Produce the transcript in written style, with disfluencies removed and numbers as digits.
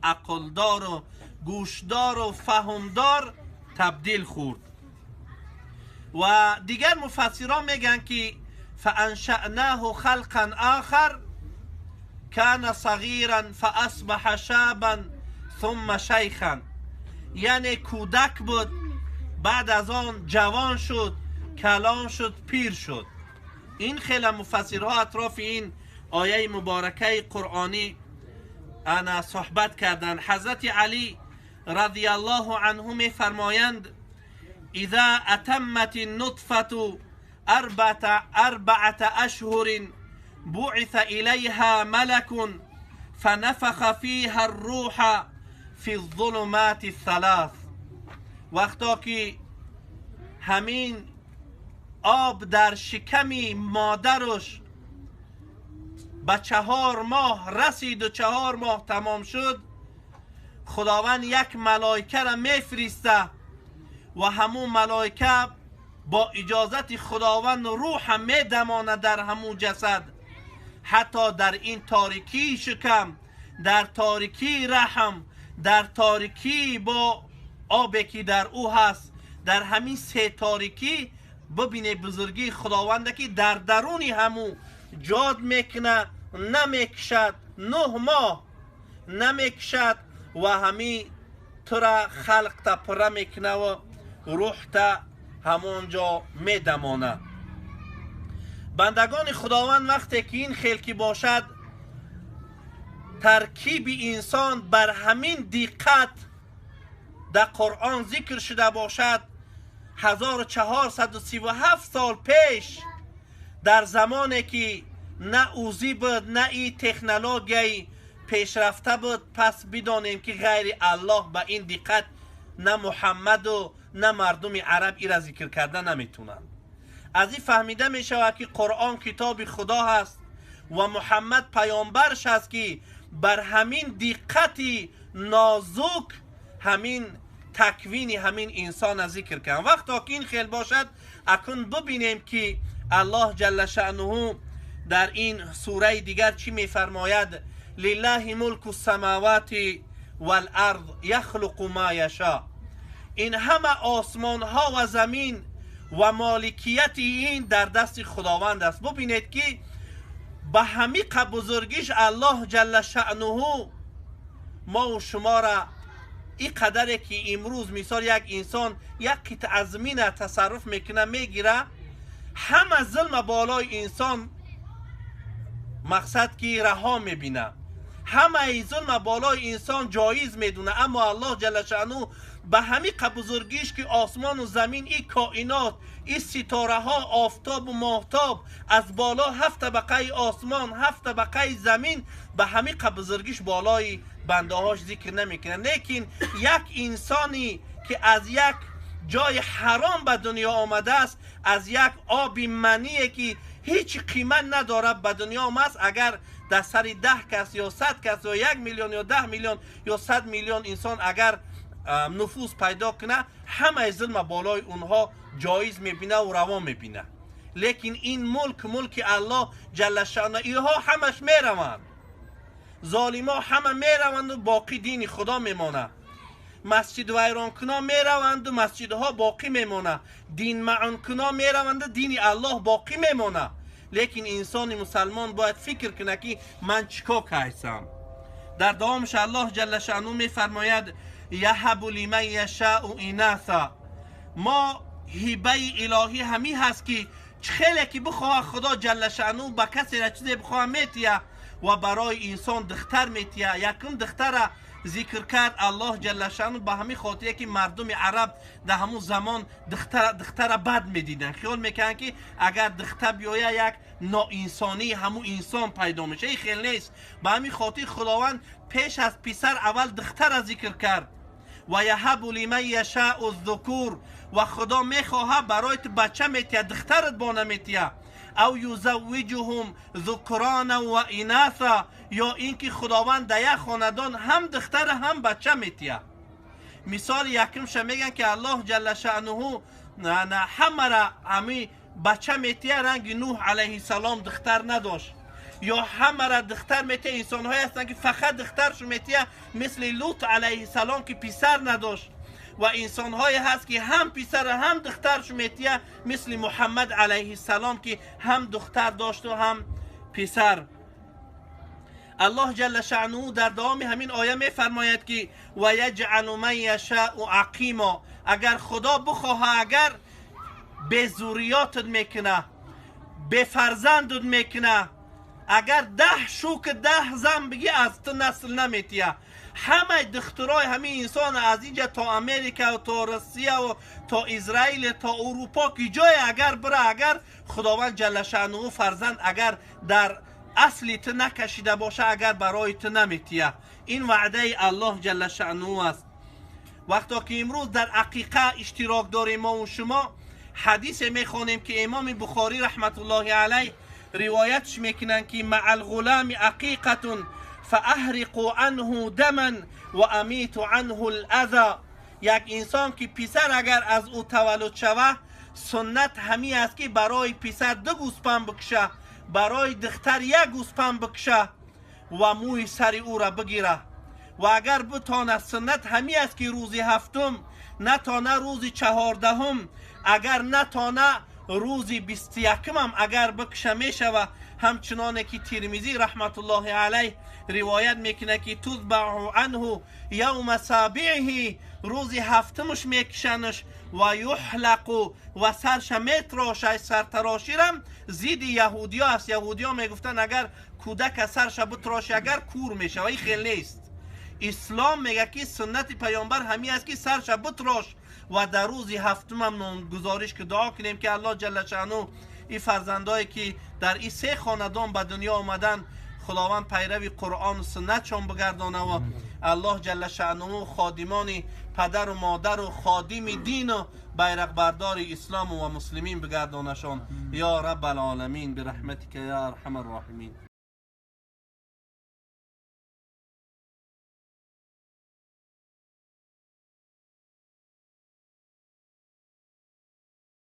عقلدار و گوشدار و فهمدار تبدیل خورد. و دیگر مفسران میگن که فانشأناه خلقا آخر کان صغیرا فاصبح شابا ثم شیخا، یعنی کودک بود، بعد از آن جوان شد، کلان شد، پیر شد. این خیلی مفسرها اطراف این آیه مبارکه قرآنی انا صحبت کردند. حضرت علی رضی الله عنه می فرمایند اذا اتمت النطفة اربعة اشهر بعث الیها ملک فنفخ فیها الروح فی الظلمات الثلاث. وقتا که همین آب در شکم مادرش به 4 ماه رسید و 4 ماه تمام شد، خداوند یک ملائکه را میفرسته و همون ملائکه با اجازت خداوند روح میدمانه در همون جسد، حتی در این تاریکی شکم، در تاریکی رحم، در تاریکی با آبی که در او هست، در همین 3 تاریکی ببینه بزرگی خداوند که در درون همو جاد میکنه، نمیکشد، 9 ماه نمیکشد و همی تو را خلق تا پره میکنه و روح تا همونجا میدمانه. بندگان خداوند وقتی که این خلقی باشد، ترکیب انسان بر همین دقت در قرآن ذکر شده باشد، 1437 سال پیش، در زمانی که نه اوزی بود نه ای تکنولوژی پیشرفته بود، پس بدانیم که غیر الله به این دقت نه محمد و نه مردم عرب ای را ذکر کرده نمیتونند. از این فهمیده می شود که قرآن کتاب خدا هست و محمد پیامبرش است که بر همین دقت نازک همین تکوین همین انسان را ذکر کرد. وقتا که این خیل باشد، اکنون ببینیم که الله جل شأنه در این سوره دیگر چی میفرماید؟ لله ملک السماوات والارض یخلق ما یشاء. این همه آسمان ها و زمین و مالکیت این در دست خداوند است. ببینید که به همی بزرگیش الله جل شأنه ما و شما را این قدره که امروز مثال یک انسان یک قطعه از زمین تصرف میکنه میگیره، همه ظلم بالای انسان مقصد که رها میبینه، همه ظلم بالای انسان جایز میدونه، اما الله جل شأنه به همی بزرگیش که آسمان و زمین، این کائنات، این ستاره ها، آفتاب و ماهتاب، از بالا 7 طبقه آسمان، 7 طبقه زمین، به همی بزرگیش بالای بنده هاش ذکر نمیکنه. لیکن یک انسانی که از یک جای حرام به دنیا آمده است، از یک آب منیه که هیچ قیمت نداره به دنیا آمده است، اگر در سر 10 کس یا 100 کس یا 1 میلیون یا 10 میلیون یا 100 میلیون انسان اگر نفوذ پیدا کنه، همه ظلم بالای اونها جایز میبینه و روا میبینه. لیکن این ملک، ملک الله جل شأنه، اینها همش میروند، ظالما همه میروند و باقی دین خدا میمانه. مسجد ویران کنا میروند و مسجدها باقی میمانه، دین معون کنا میروند و دین الله باقی میمانه. لیکن انسان مسلمان باید فکر کنه که من چیکار کردم. در دوامش الله جل شأنه میفرماید یهب لمن یشاء اناثا. ما هبه الهی همی هست که خیلی که بخواه خدا جل شأنه به کسی را چیزی بخواه میتیه و برای انسان دختر میتیه. یکم دختر ذکر کرد الله جل شأنه به همین خاطره که مردم عرب در همون زمان دختر بد میدیدن، خیال میکنن که اگر دختر بیایه یک ناانسانی همون انسان پیدا میشه. این خیلی نیست. به همین خاطر خداوند پیش از پسر اول دختر را ذکر کرد و یهب لمن یشاء الذکور، و خدا میخواهد برای تو بچه میتیه، دخترت با نمیتیه. او یزوجهم ذکرانا و اناثا، یا اینکه خداوند در یک خاندان هم دختر هم بچه میتیه. مثال یکمش میگن که الله جل شأنه همه را همی بچه میتیه، رنگ نوح علیه السلام دختر نداشت. ё ҳамара духтар метия. Инсонҳое ҳастанд, ки фақат духтаршу метия, мисли Лут алайҳиссалом, ки писар надошт. Ва инсонҳое ҳаст, ки ҳам писара, ҳам духтаршу метия, мисли Муҳаммад алайҳиссалом, ки ҳам духтар дошту ҳам писар. Аллоҳ ҷалла шаънуҳу дар давоми ҳамин оя мефармояд, ки ва яҷъалу ман яшаъу ақимо. Агар Худо бихоҳа, агар безурриётат мекуна, бефарзандут мекуна. Агар 10 шук, 10 зан бигӣ, аз ту насл наметия. Ҳамаи духтурои ҳамин инсон аз инҷа то Америка, то Россияву то Израил, то Урупо, ки ҷое агар бира, агар Худованд ҷалла шаънуҳу фарзанд агар дар асли ту накашида боша, агар барои ту наметия. Ин ваъдаи Аллоҳ ҷалла шаънуҳу аст. Вақто ки имрӯз дар ақиқа иштирок дорем мову шумо, ҳадисе мехонем, ки имоми Бухорӣ раҳматуллоҳи алайҳ ривоятш мекунанд, ки مع الغلام عقيقة فأهريقوا عنه دما وأميطوا عنه الأذى. Як инсон ки писар агар аз ӯ таваллуд шава, суннат ҳамин аст, ки барои писар ду гӯспанд бикша, барои духтар як гӯспанд бикша ва мӯи сари ӯра бигира. Ва агар битонад, суннат ҳамин аст, ки рӯзи ҳафтум, натона рӯзи 14-ум, агар натона рӯзи 21-умам агар бикша мешава. Ҳамчуноне ки Тирмизӣ раҳматуллоҳи алайҳ ривоят мекунад, ки تذبح عنه يوم سابعه, рӯзи ҳафтумаш мекишанаш, ва يحلق, ва сарша метрошай. Сартароширам зидди яҳудиё аст. Яҳудиё мегуфтанд, агар кӯдака сарша битроши, агар кур мешава. Ин хел нест. Ислом мега, ки суннати паёнбар ҳамин аст, ки сарша битрош ва дар рӯзи ҳафтумам номгузориш ки дуо кунем, ки Аллоҳ ҷалла шаъну ин фарзандое, ки дар ин се хонадон ба дунё омаданд, Худованд пайрави Қуръону суннатшон бигардона ва Аллоҳ ҷалла шаънуҳу ходимони падару модару ходими дину байрақбардори ислому ва муслимин бигардонашон. Ё раббал оламин, бирахматика я арҳама рроҳимин.